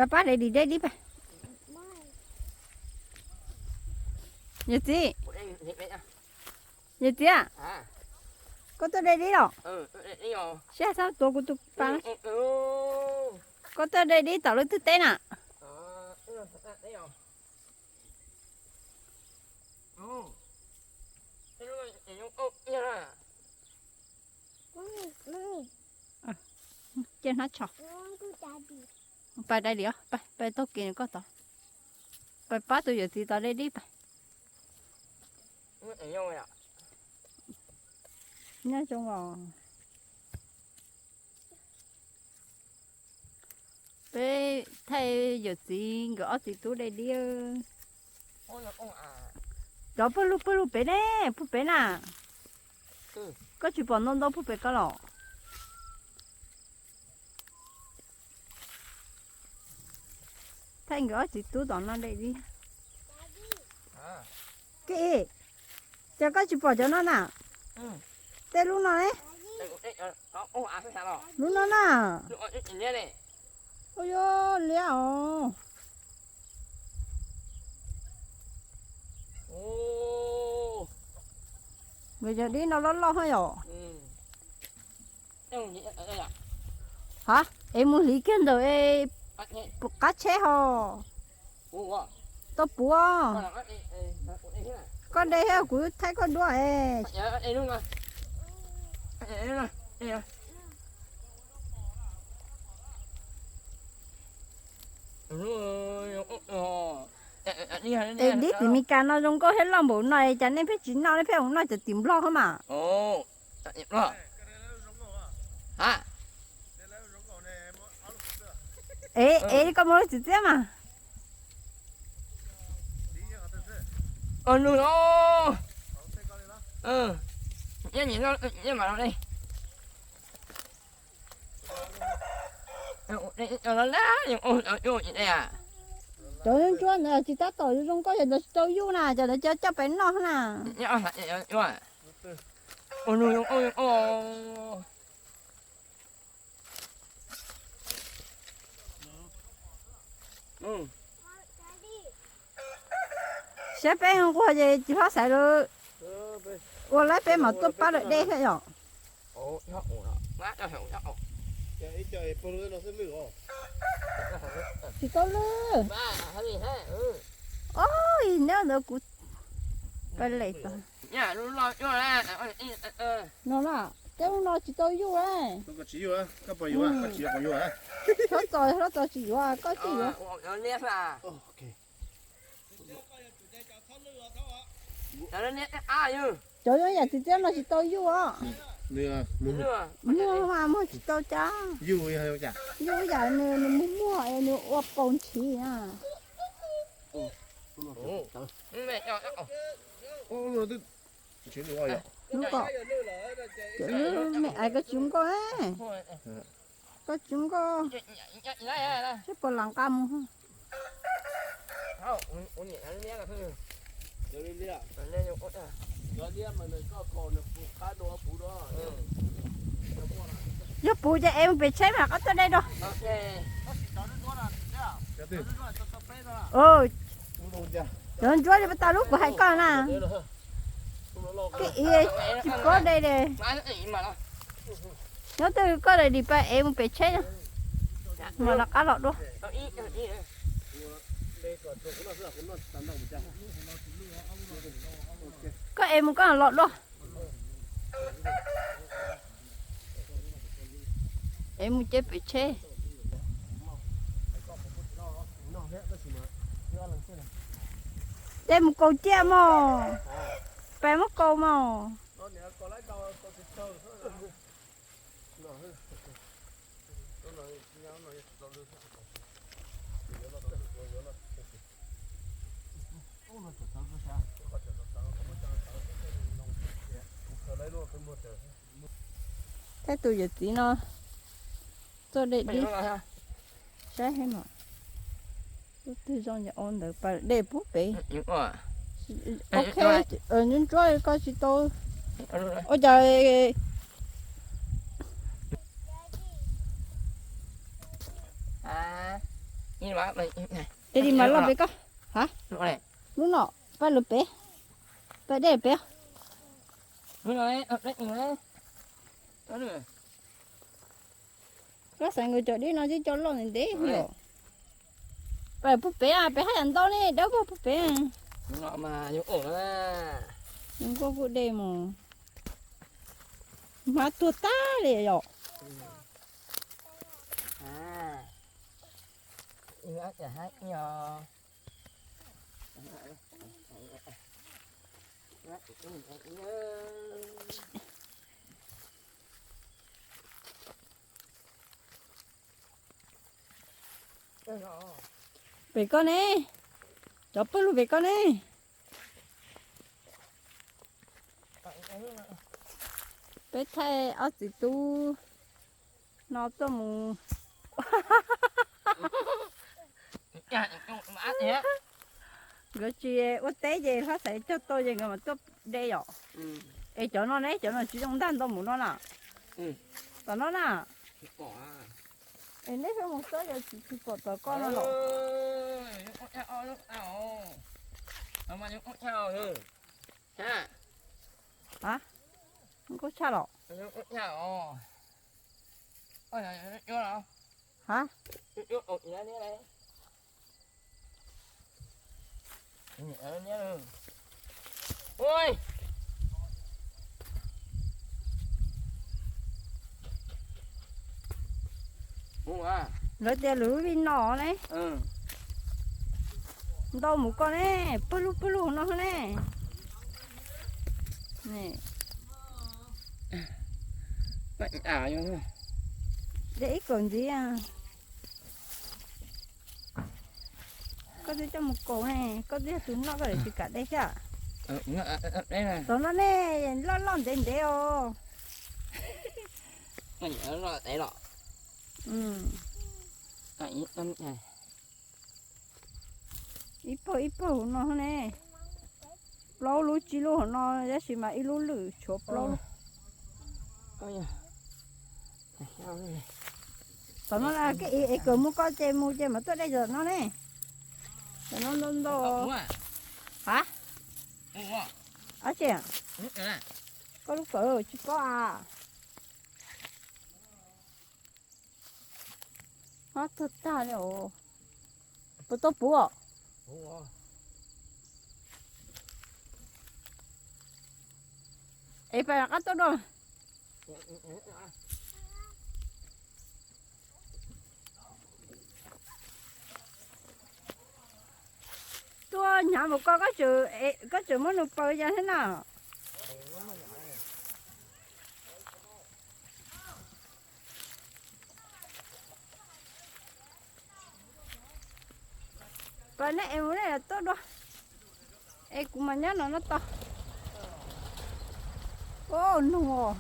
Pab pab de dib, de dib pab. Yawm txiv, yawm txiv, koj tuaj de dib los? Seb txhob tuav kuv tus pas. Koj tuaj de dib tom lub twg teb na? Cia hnab tsho. Pais dai diam, pais taug kev koj tod. Pais pab tus yawm txiv tod de dib pais. Nyob zoo os. Peb thaij yawm txiv nkawd ob txiv tub de dib. Cov pawg lug pawg lug pem ne, pug pem na. Koj tsis pom ntau ntau pug pem ko los? Thaij nkawd ob txiv tub tom no de dib. Kiv, cas koj tsis pom cov no na? Tej lub no ne? Lub no na. Ua yuav liab os. Nkawd cov dib no loj loj hab yom. Ha, es mus hliv kiag ntawm qab tsheb ho. Tau puav. Koj de thiab kuv thaij koj duab es. Es dib tim Meskas no zoo nkauj thiab loj npaum no es cas nej pheej tsis noj, nej pheej mus noj cov tim Nplog hab mas. Es, es koj muab lub txiv txiab mas. Cov ntsuab ntawd tsis tab tom zoo nkauj, cov ntawd tsis tau yuj na, cov ntawd coj pem noj na. Saib peb nquag ces tsis hlob xaiv lawm, ua lawm peb mam tuaj pab lawm dej thiab yom. Tsis tau lwj. Os, neb ntawd kuv pab lem tod. No na, tej lub no tsis tau yuj. Hlob Txos, hlob Txos tsis yuav, koj tsis yuav. Cov yam txiv txiab no tsis tau yuj os. Muag mas muag tsis tau cas. Yuj yam nws muag muag es nws ua paus nthiv na. Hnub ko, cov me aiv koj tsis nkauj, koj tsis nkauj, seb puas lam nqa mus. Yog puv ces ev mus pem tsheb mas koj tuaj de dua. Cov ntsuab li puas tau lub kuv hais koj na. Koj i tsis paub de de. Nyob twg koj de dim pab ev mus pem tsheb, mam rov qab los dua. Koj ev mus koj los dua. Ev mus cev pem tsheb. Tej mus kaus ciaj mog, peb muab kaus mog. Tej tus yawm txiv no tuaj de dib saib heev mas. Lub twg zoo yog ua ntawd pas dej pub pem. Ok, ntsuab ntsuab koj tsis tau. Ua cas Tes li mas loj pem koj. Ha? Lub no, pab lawv pem. Pab dej pem. Koj xaiv nkawd cov dej no tib co loj ntev ntev yom. Pab pub pem, pem haj yam ntau ne, dawb paug pub pem. Zoo nkauj kuj dej mus. Hmab tuag tag li yom. Pem koj ne, cov pawg lug pem koj ne. Peb thaij ob txiv tub no tuaj mus. Nkawd tsis ua teb ces hlob xaiv cog tau ces nkawd mam tuaj de yom. Es cov no ne, cov no tsis zoo ntaj ntau mus no na. Tom no na. Es neb mus txog yog tsis pom tom koj no los. A, nkauj tshaj los. Ha, lawv tias lwm vij no ne. Ntau mus koj ne, pawg lug pawg lug no ne. De ib kaum ntxiv. Koj twb coj mus kaus ne, koj twb yog tus noj koj lawm tsis kam de thiab. Tom no ne, loj loj ntev ntev os. Ib pawg ib pawg hauv no ne. Plaub lub tsib lub hauv no, tab sis mas ib lub lwm tshuav plaub lub. Tom no es kawg mus koj ces mus ces mam tuaj de tom no ne. Tom no ntau ntau. Ha? Ab tsi, koj lub kawm tsis paub a. Hmab tuag tag li os. Puas tau puv? Es pab qab tuaj dua. Tuaj hnyav mus koj, koj tseem muab nws paws ya thiab na. Pab neb es mus nej tuaj dua. Es kuv mas nyob no no tau. Ua nug.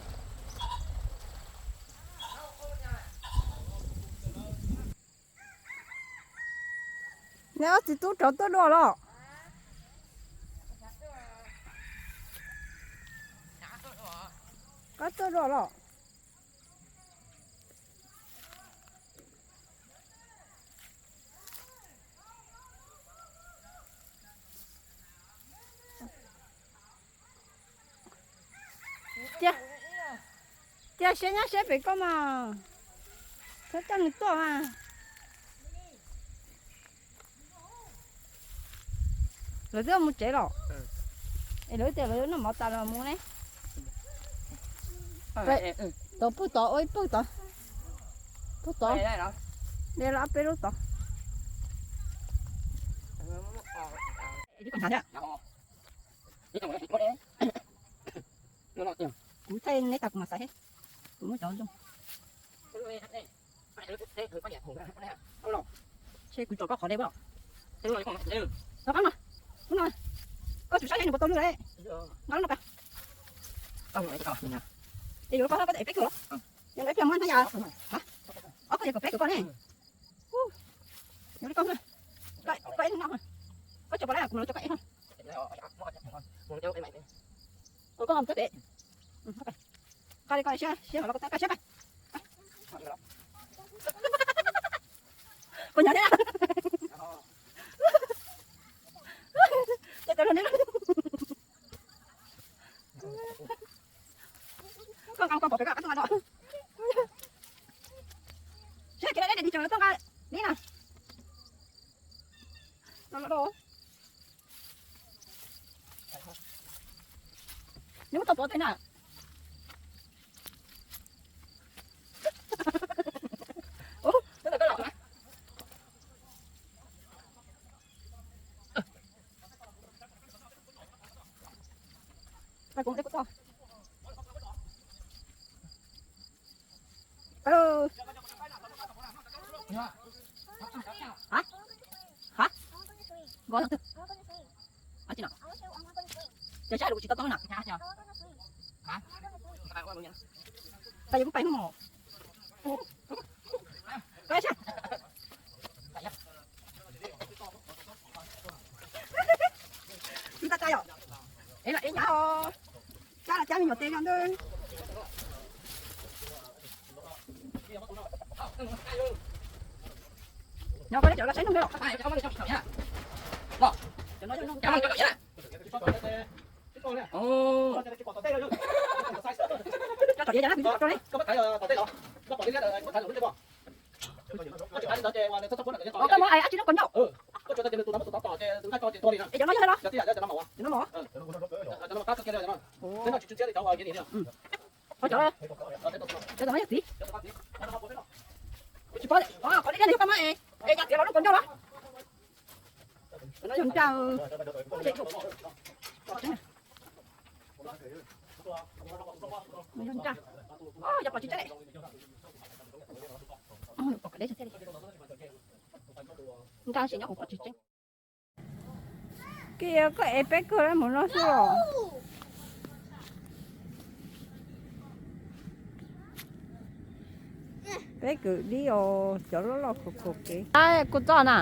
Neb ob txiv tub rov tuaj dua los? Koj tuaj dua los? Cia, cia siab nyob siab pem koj mas, txhob coj nws tuaj mas. Lawv twb mus tsev los? Es lawv tias lawv yuav noj mov tas los mus ne. Tod pug tod ua ib pug tod, pug tod, de los ob peb lub tod. Kuv thaij neb tas kuv mam xaiv thiab. Kuv muab cov zoo. Ces kuv tso koj qhov dej puas? Tso koj no, no, koj tsum saib seb nws puas tau lwj lawm. Nqa lub no pas. Es yuav koj koj tau peb kg los? Yog lawv pliag muab hnab yas. Ob koj yog kom peb kg koj ne. Yuav li koj, koj ib no, koj tso pas lawm kuv mam coj koj ib no. Ua koj txog pem. Nqa li koj siab siab los koj txog koj siab pas. Koj nyob thiab. Nws muab tau pov tej na. Ub, tus ntawm koj los na. Hab? Hab? Vov leej twg? Ab tsi no? Ces saib lus tsis tau tau na. Pais yus kuj pais mus. Pais saib. Ntag tsa yom. Es los es nyav os. Cab los cab me nyuam tes no ntag. Nyob koj neb cov los saib noog los. Cov no yog noog. Cov no yog noog. Cov no yog noog. Koj muab ab tsi no koj nyob. Es cov no yog los? Cov no mos. Qhov cov, cov no yog txiv. Tsis paub, qhov deb deb no yog koj muab es, es cov txiv los lub koj nyob los? Cov no yog nraj. Yog nraj. Yog pom tsis tseeb. Pom deb thiab li. Nraj sis nyob hauv pom tsis tseeb. Koj ev peb kwv mus no xwb los? Peb kwv dib os, cov loj loj khuv khuv kev. Kuv txoj na,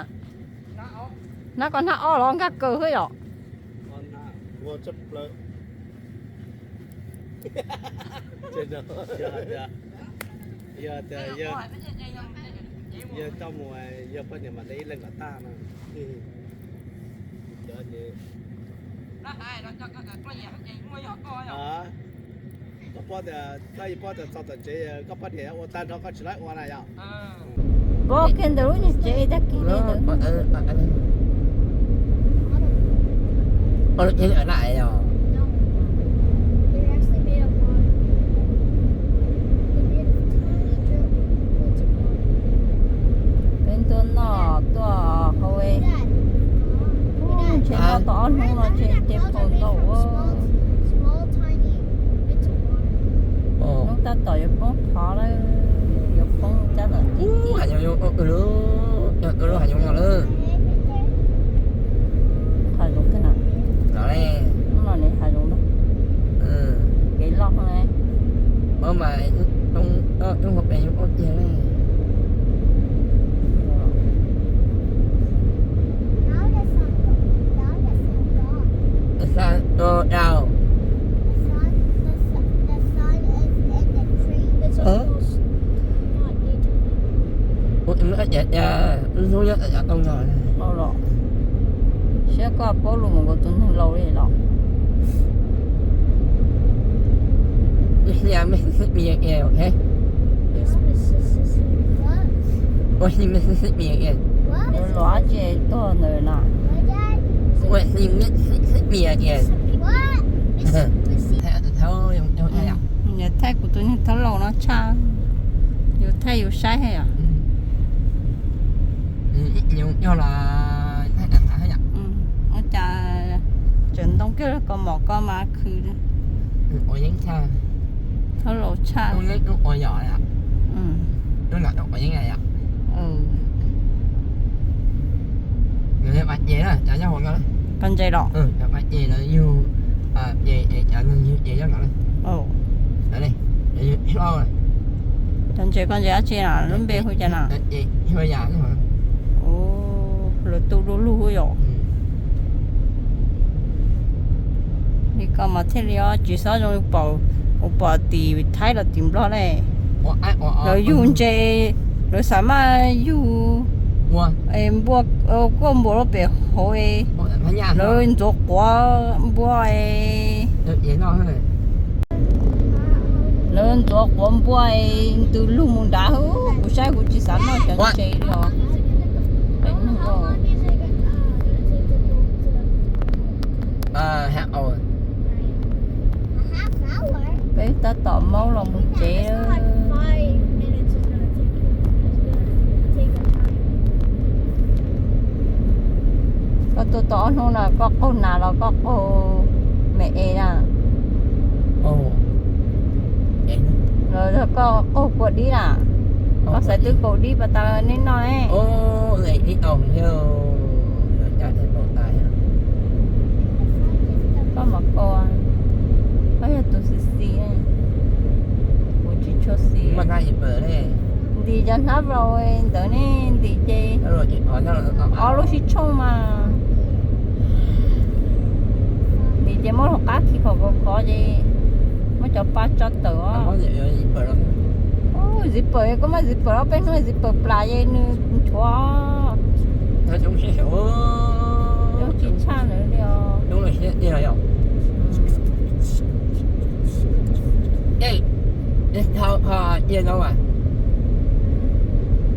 hnab koj hnab ob los nkag kaw xwb yom. Yog coj mus, yog poj niam mas de ib leeg kom tag no. Koj paub tias, koj yeej paub tias txog tom tsev koj poj niam ua tag nrho koj tsis laib ua na yom. Pom kiag ntawm lub nyuag tsev tag kis li ntawd. Peb tuaj noj tuaj haus, ntshe noj tau ob hnub no ntshe tej phau ntau ua. Hnub tab tom yuav poob qho lawm, yuav poob tab tom tib tib. Hav zoov, hav zoov no lawm. Hav zoov twg na? Hnub no ne hav zoov ntag. Kev loj ne. Ub mas, ub, ub, ub, ub, ub, ub. Ua ib lub ab ca ca, lub hnub nyob ab ca tau no. Los, siab koj paub lus mus nkaus tus neeg laus li los. Ua si mej xib mia, ok. Ua si mej xib mia. Los ab tsi tuag ntawd na. Ua si mej xib mia. Yog thaij kuv tus neeg thaub laus no tshaj, yus thaij yus saib yom. Ua cas tseem ntoo kiag los kos mom koj mas khwv. Thaub laus tshaj. Qhov ntses los? Cov ntses koj ntses dab tsi na, lub npe hu cas na? Ua, lawv tu du lug yom. Li koj mas thiaj li tsis xob zoo pom, kuv pom tim Thaib los tim Nplog ne. Lawv yug ntses, lawv xav mas yug npua, kuaj npua lub pem hauv, lawv ntxuav quav npua, lawv ntxuav quav npua ntws lug mus nrad. Kuv saib kuv tsis xav noj cov ntses li os. Peb nug, Peb tab tom maub los mus tsev. Koj tuaj tau ob hnub no koj qaug nas los koj qaug me es na? Los yog koj qaug kua dib na? Koj xaiv twb kaus dib pas tas neb noj ne. Koj mam kaus, koj yog tus xis xis, kuv tsis tshua xis. Ntim cov hnab vlows ntawd ne, ntim ces ob lub sib tshooj mas. Ntim ces muab lub qab khi khov khov khov ces muab cov pa tso tawm os. Zipper, koj muab zipper los peb hnub zipper plam ces nws nchuav. Zoo tsis tshaj lawm li os.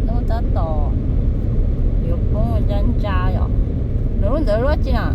Lub tab tom yuav poob ntsa ntsa yom. Nws lub ntawd lub tsi na?